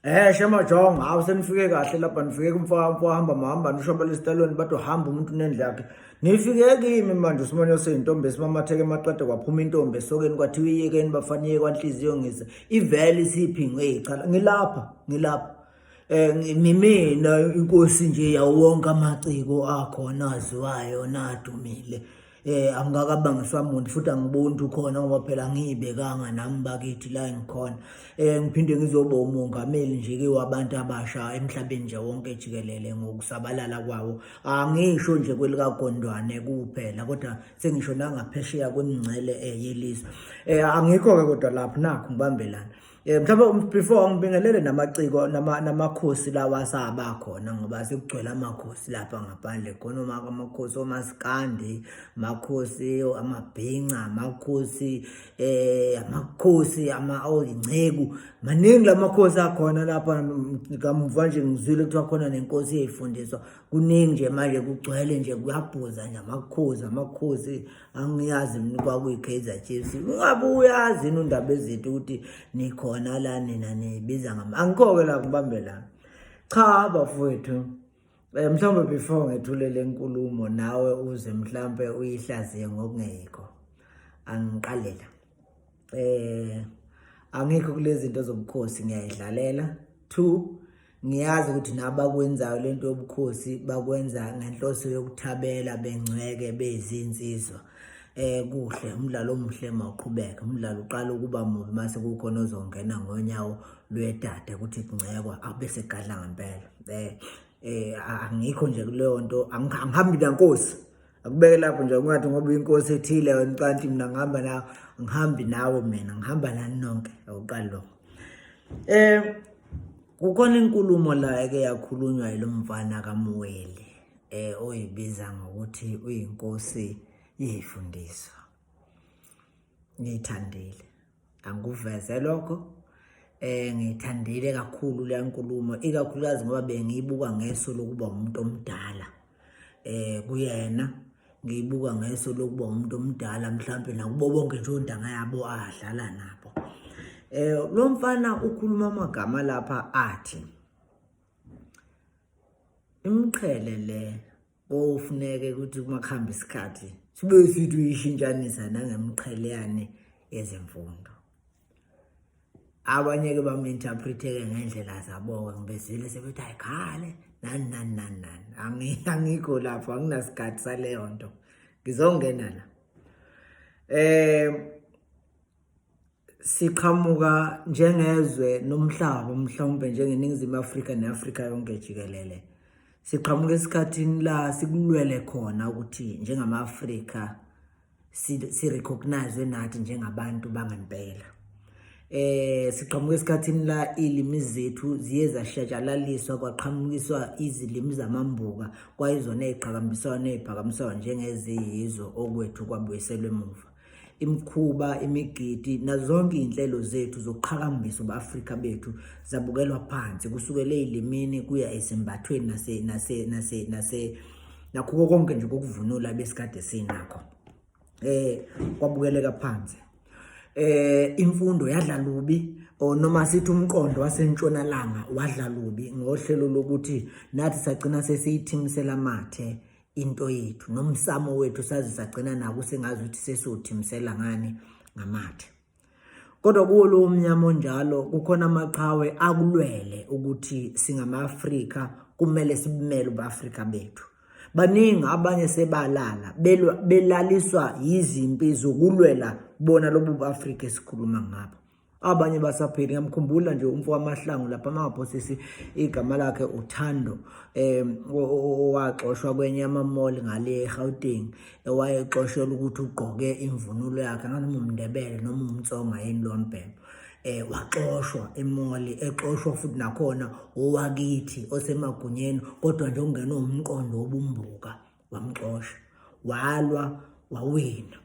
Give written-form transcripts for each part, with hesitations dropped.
Shema jonga, hawu senifike kahle lapha nifike kumfaka mfo hamba mahamba nishoba lesitalweni bathi uhamba umuntu nendlu yakhe. Nifike kimi manje usimonyo seyintombi esimamatheke emaqede kwaphuma intombi esokeni kwathiwa iyekeni bafana iye kwanhliziyo ngise. Ivele isiphingwe icala. Ngilapha, ngilapha. Ngimina inkosi nje yawo wonke amaciko akhona aziwayo nadumile. Angikakabangiswa muntu futhi angiboni ukuthi ukhona ngoba phela angiyibekanga nami bakithi la engikhona. Ngiphinde ngizoba umongameli nje ke wabantu abasha emhlabeni nje wonke jikelele ngokusabalala kwawo. Angisho nje kwelikaGondwane kuphela kodwa sengisho nangaphesheya kwemingcele yelizwe. Angikho ke kodwa lapho nakho ngibambelana. Mhlawumbe before ngibingelele namaciko namakhosi lawa asaba khona ngoba sekugcwele amakhosi lapha ngaphandle khona uma amakhosi omasikandi, amakhosi amabhinca, amakhosi amakhosi ama oyinceku maningi lamakhosi akhona lapha. Kamuva nje ngizwile kuthiwa khona nenkosi eyifundiswa kuningi nje manje kugcwele nje kuyabhuza nje amakhosi amakhosi angiyazi mina kwakuyi-Kaizer Chiefs. Ungabe uyazi yini undaba ezinto ukuthi nikhona la nina niyibiza ngama angikho-ke la kubambelana. Cha bafowethu, mhlawumbe before ngethule le nkulumo nawe uze mhlawumbe uyihlaziye ngokungeyikho. Angiqalela. Angikho kulezi zinto zobukhosi ngiyayidlalela. 2 ngiyazi ukuthi nabakwenzayo lento yobukhosi bakwenza ngenhloso yokuthabela bengcweke bezinsizwa. Kuhle umdlalo omuhle mawuqhubeke, umdlalo uqala ukuba mubi mase kukhona ozongena ngonyawo lwedada ukuthi kungcekwa abese gadla ngempela. Angikho nje kuleyo nto, angihambi nankosi. Akubeke lapho nje ungathi ngoba inkosi ethile wena ucanti mina ngihamba nawe, ngihambi nawe mina ngihamba nani nonke awuqali lokho. Kukhona inkulumo la eke yakhulunywa yilo mfana kaMweli oyibiza ngokuthi uyinkosi yeyifundiswa. Ngiyithandile. Angikuveze lokho. Ngiyithandile kakhulu le nkulumo ikakhulukazi ngoba bengiyibuka ngeso lokuba umuntu omdala. Kuyena ngiyibuka ngeso lokuba umuntu omdala mhlampe nakubo bonke nje ontanga yabo adlala nabo. Lo mfana ukhuluma amagama lapha athi imqhele le ofuneke ukuthi uma kuhamba isikhathi sibe sithi uyishintshanisa nangemqhele yani yezemfundo. Abanye ke bam-interpret-ke ngendlela zabo-ke ngibezwile sebethi ayikhale nani nani nani nani. Angikho lapho, anginasikhathi saleyo nto. Ngizongena la. Siqhamuka njengezwe nomhlaba mhlawumbe njengeNingizimu Afrika ne-Afrika yonke jikelele. Siqhamuka esikhathini la sikulwele khona ukuthi njengama-Afrika si-recognize nathi njengabantu bangempela. Siqhamuka esikhathini la ilimi zethu ziye zashatshalaliswa kwaqhamukiswa izilimi zamambuka kwayizona eziqhakambiswayo neziphakamiswayo njengeziyizo okwethu kwabuyiselwa emuva. Imikhuba, imigidi nazo zonke izinhlelo zethu zokuqhakambisa ubu-Afrika bethu zabukelwa phansi kusukela ezilimini kuya ezimbathweni nase nase nase nase nakho konke nje kokuvunula besikade sinakho. Kwabukeleka phansi. Imfundo yadla lubi or noma sithi umqondo wasentshonalanga wadla lubi ngohlelo lokuthi nathi sagcina sesiyithimisela amathe into yethu nomsamo wethu saze sagcina nako sengazi ukuthi sesiwuthimisela ngani ngamathe. Kodwa kuwo lowo mnyama onjalo kukhona amaqhawe akulwele ukuthi singama-Afrika kumele sibumele ubu-Afrika bethu. Baningi abanye sebalala belaliswa yizimpi zokulwela bona lobu bu-Afrika esikhuluma ngabo. Abanye basaphila. Ngiyamkhumbula nje umfo waMahlangu lapha mangaphosisi igama lakhe uThando owaxoshwa kwenye ama-mall ngale eGauteng, owayexoshelwa ukuthi ugqoke imvunulo yakhe nganoma umNdebele noma umTsonga yini lo mbhemo. Waxoshwa emall, exoshwa futhi nakhona owakithi osemagunyeni kodwa nje ongenwe umqondo wobumbuka wamxosha, walwa wawina.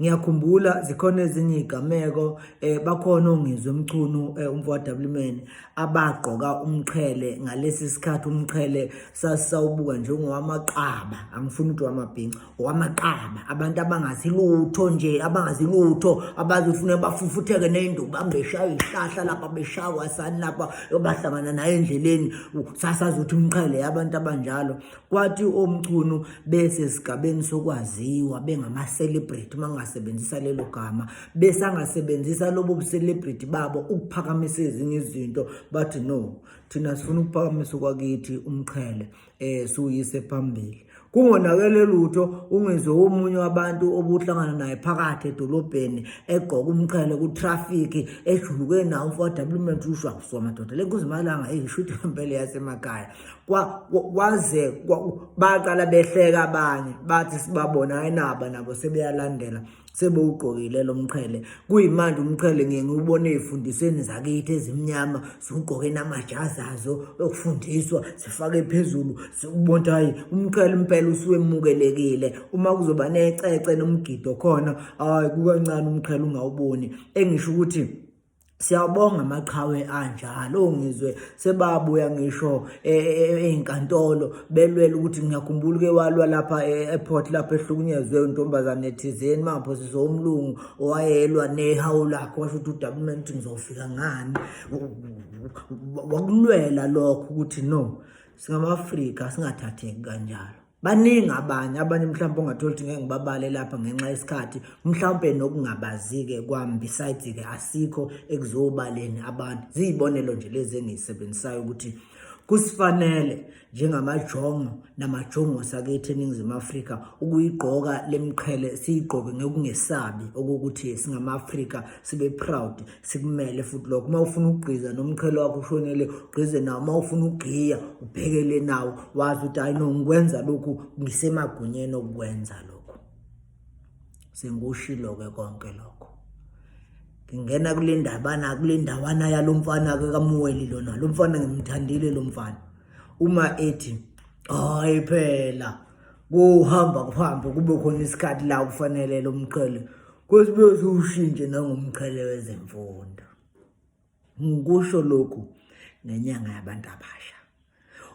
Ngiyakhumbula zikhona ezinye izigameko bakhona oNgizwe Mchunu umfo wa-W abagqoka umqhele ngalesi sikhathi umqhele sasisawubuka njengowamaqaba angifuni ukuthi wamabhinca owamaqaba abantu abangazi lutho nje abangazi lutho abazofuna bafufutheke ney'nduku bambeshaya iy'hlahla lapha beshaya sani lapha bahlangana naye endleleni sasazi ukuthi umqhele yabantu abanjalo kwathi omchunu besesigabeni sokwaziwa bengama-celebrity uma ngingasebenzisa lelo gama besangasebenzisa lobo bu-celebrity babo ukuphakamisa ezinye izinto bathi no thina sifuna ukuphakamisa okwakithi umqhele siwuyise phambili kungonakele lutho ungizwe omunye wabantu obuhlangana naye phakathi edolobheni egqoka umqhele ku-traffic ejuluke nawo umfowethu W usho akusuka madoda le kuzimalanga eyishuthi impela yasemakhaya kwaze baqala behleka abanye bathi sibabona ayinaba nabo sebeyalandela sebewugqokile lo mqhele kuyimanje umqhele ngiye ngiwubone ey'fundisweni zakithi ezimnyama ziwugqoke namajazi azo okufundiswa zifake phezulu zikubona hayi umqhele impela usuwemukelekile uma kuzoba necece nomgido khona hayi kukancane umqhele ungawuboni engisho ukuthi Siyabonga amaqhawe anjalo ngizwe sebabuya ngisho ey'nkantolo belwela ukuthi ngiyakhumbula uke walwa lapha e-airport lapho ehlukunyezwe intombazane thizeni mangaphosisa umlungu owayelwa nehawu lakhe washo ukuthi udabument ngizofika ngani wakulwela lokho ukuthi no singama-Afrika singathatheki kanjalo. Baningi abanye abanye mhlawumbe ongathola ukuthi ngeke ngibabale lapha ngenxa yesikhathi mhlawumbe nokungabazi-ke kwami besides-ke asikho ekuzobaleni abantu ziyibonelo nje lezi engiyisebenzisayo ukuthi kusifanele njengamajongo namajongo sakithi eNingizimu Afrika ukuyigqoka lemqhele siyigqoke ngokungesabi okokuthi singama-Afrika sibe proud sikumele futhi lokho uma ufuna ukugqiza nomqhele wakho ushonele ugqize nawo uma ufuna ukugiya ubhekele nawo wazi ukuthi hayi no ngikwenza lokhu ngisemagunyeni okukwenza lokhu sengikushilo-ke konke lokho ngingena kule ndabana kule ndawana yalo mfana-ke kamuweli lona lo mfana ngimthandile lo mfana uma ethi hayi phela kuhamba kuhambe kube khona isikhathi la kufanele lo mqhele Kwesibuye siwushintshe nangomqhele wezemfundo. Ngikusho lokhu ngenyanga yabantu abasha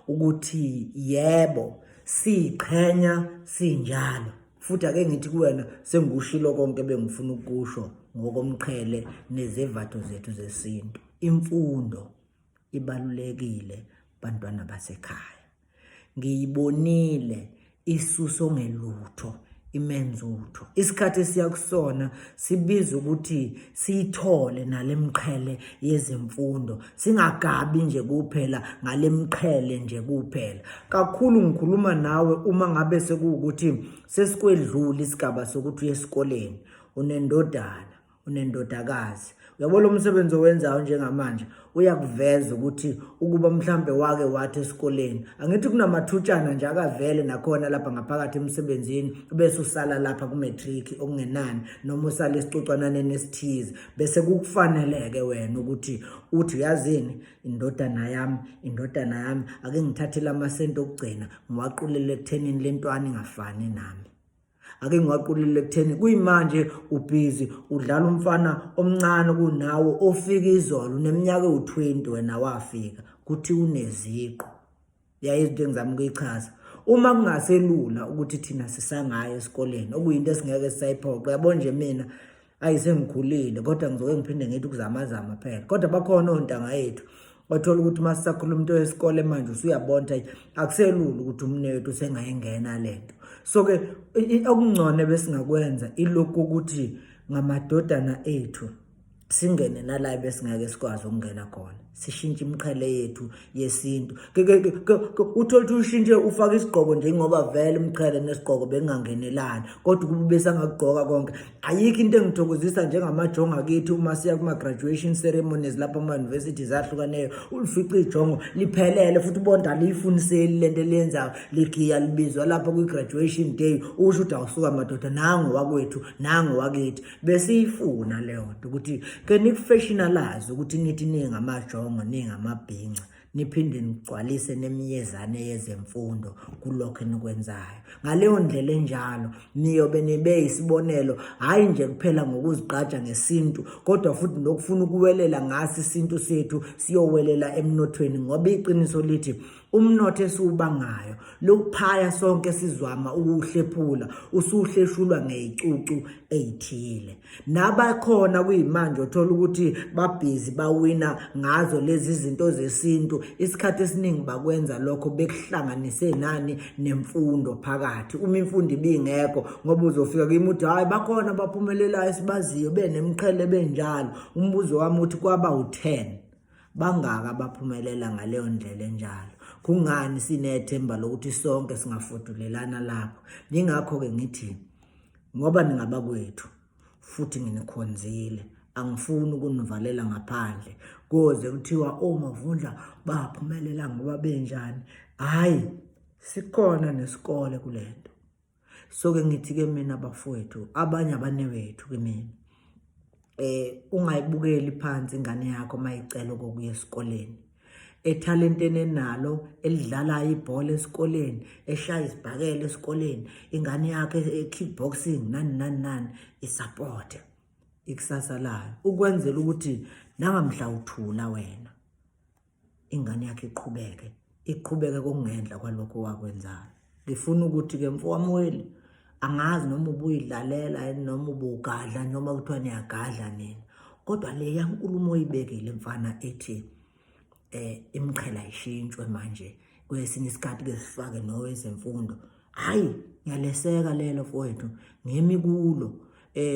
ukuthi yebo siqhenya sinjalo futhi ake ngithi kuwena sengikushilo konke bengifuna ukusho ngokomqhele nezevatho zethu zesintu. Imfundo ibalulekile bantwana basekhaya. Ngiyibonile isuso ngelutho imenzutho isikhathi esiya kusona sibiza ukuthi siyithole nalemqhele yezemfundo singagabi nje kuphela ngalemqhele nje kuphela kakhulu ngikhuluma nawe uma ngabe sekuwukuthi sesikwedlula isigaba sokuthi uye esikoleni unendodana unendodakazi uyabo lo msebenzi owenzayo njengamanje uyakuveza ukuthi ukuba mhlambe wake wathi esikoleni angithi kunamathutshana nje akavele nakhona lapha ngaphakathi emsebenzini bese usala lapha ku-matric okungenani noma usala esicucwananeni esithize bese kukufaneleke wena ukuthi uthi yazini indodana yami indodana yami ake ngithathele amasenti okugcina ngiwaqulele ekuthenini lentwana ingafani nami ake ngiwaqulile ekutheni kuyimanje ubhizi udlala umfana omncane kunawe ofika izolo uneminyaka ewu-20 wena wafika kuthi uneziqu yayizinto engizama ukuyichaza uma kungaselula ukuthi thina sisangayo esikoleni okuyinto esingeke sisayiphoqa yabo nje mina ayi sengikhulile kodwa ngizoke ngiphinde ngithi ukuzamazama phela kodwa bakhona ontanga yethu wathola ukuthi uma sisakhuluma into yesikole manje usuyabona ukuthi akuselula ukuthi umnewethu usengayingena le nto so-ke okungcono ebesingakwenza ilokhu ukuthi ngamadodana ethu singene nala besingeke sikwazi ukungena khona sishintshe imiqhele yethu yesintu uthole ukuthi ushintshe ufake isigqoko nje ngoba vele umqhele nesigqoko bekungangenelani kodwa ukuba ubesangakugqoka konke ayikho into engithokozisa njengamajongo akithi uma siya kuma-graduation ceremonies lapho ama-universities ahlukaneyo ulifica ijongo liphelele futhi ubonda aliyifuniseli le nto eliyenzayo ligiya libizwa lapho kwi-graduation day usho ukuthi awusuka madoda nangu wakwethu nangu wakithi besiyifuna leyo nto ukuthi ke nikufashionalize ukuthi nithi ningamajongo ningamabhinca. niphinde nigcwalise nemiyezane yezemfundo kulokho enikwenzayo. Ngaleyo ndlela enjalo niyobe nibe isibonelo hhayi nje kuphela ngokuzigqaja ngesintu kodwa futhi nokufuna ukuwelela ngaso isintu sethu siyowelela emnothweni ngoba iqiniso lithi umnotho esiwubangayo lokuphaya sonke sizwama ukuwuhlephula usuhleshulwa ngeyicucu eyithile. Nabakhona kuyimanje othola ukuthi babhizi bawina ngazo lezi zinto zesintu, isikhathi esiningi bakwenza lokho bekuhlanganise nani nemfundo phakathi. Uma imfundo ibingekho ngoba uzofika kimi uthi hhayi bakhona abaphumelelayo esibaziyo benemqhele benjalo. Umbuzo wami uthi kwaba u-10 bangaka abaphumelela ngaleyo ndlela enjalo? Kungani sinethemba lokuthi sonke singafudulelana lapho? Yingakho-ke ngithi ngoba ningabakwethu futhi nginikhonzile angifuni ukunivalela ngaphandle koze kuthiwa omavundla oh, baphumelela ngoba benjani. Hhayi, sikhona nesikole kulento. So ke ngithi ke mina bafowethu, abanye abanewethu ke mina, ungayibukeli phansi ingane yakho mayicela ukuya esikoleni, ethalenteni enalo elidlalayo ibhola esikoleni, eshaya izibhakela esikoleni, ingane yakho e-kickboxing nani nani nani, isupporte ikusasa layo ukwenzela ukuthi nangamhla uthula wena ingane yakhe iqhubeke iqhubeke kokungenhla kwalokho wakwenzayo. Ngifuna ukuthi-ke mfowamweli, angazi noma ubuyidlalela yini noma ubugadla noma kuthiwa niyagadla nina, kodwa leya nkulumo oyibekile mfana ethi imiqhele ayishintshwe manje kwesinye isikhathi ke sifake nowezemfundo, hayi ngiyaleseka lelo mfowethu, ngimi kulo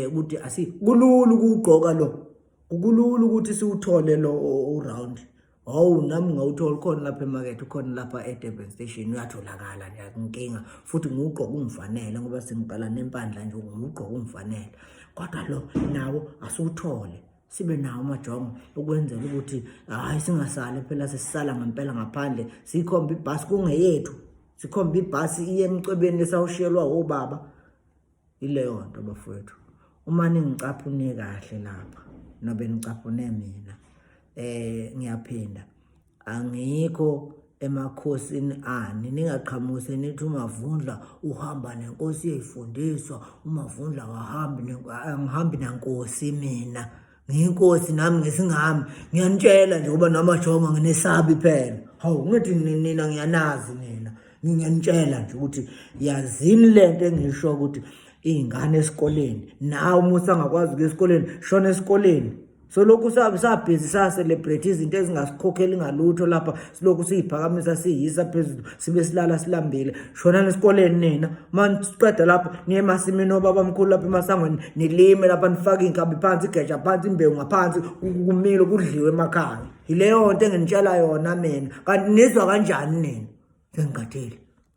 ukuthi asi kulula ukugqoka lo, kulula ukuthi siwuthole lo uround. Hawu nami ngawuthola khona lapha emakethe, ukhona lapha eDurban Station, uyatholakala nje akunkinga, futhi ngiwugqoka ungifanele ngoba sengiqala nempandla nje, ngiwugqoka ungifanele. Kodwa lo nawo asiwuthole sibe nawo amajongo ukwenzela ukuthi hhayi singasali phela sesisala ngempela ngaphandle, sikhombe ibhasi kungeyethu, sikhombe ibhasi iye emcebeni lesawushiyelwa obaba. Ileyo nto bafowethu, uma ningicaphune kahle lapha nobe nicaphune mina, ngiyaphinda angikho emakhosini ani, ningaqhamusi nithi uMavundla uhamba nenkosi yeyifundiswa, uMavundla akahambi, angihambi nankosi mina, ngiyinkosi nami ngesingami. Ngiyanitshela nje ukuba namajongo nginesabi phela. Hawu ngithi nina ngiyanazi nina, ngiyanitshela nje ukuthi yazini lento engisho ukuthi iy'ngane esikoleni, nawe uma usangakwazi ukuya esikoleni shona esikoleni. Solokhu sabhizi sa-celebrate izinto ezingasikhokheli ngalutho lapha, silokhu siyiphakamisa siyisa phezulu sibe silala silambile. Shonani esikoleni nina, uma niqeda lapho niye emasimini obabamkhulu lapha emasangweni, nilime lapha, nifake iy'nkabi phansi, igeja phansi, imbewu ngaphansi, kumile kudliwe emakhaya. Yileyo nto enginitshela yona mina. Kanti nizwa kanjani nina? Sengikhathele.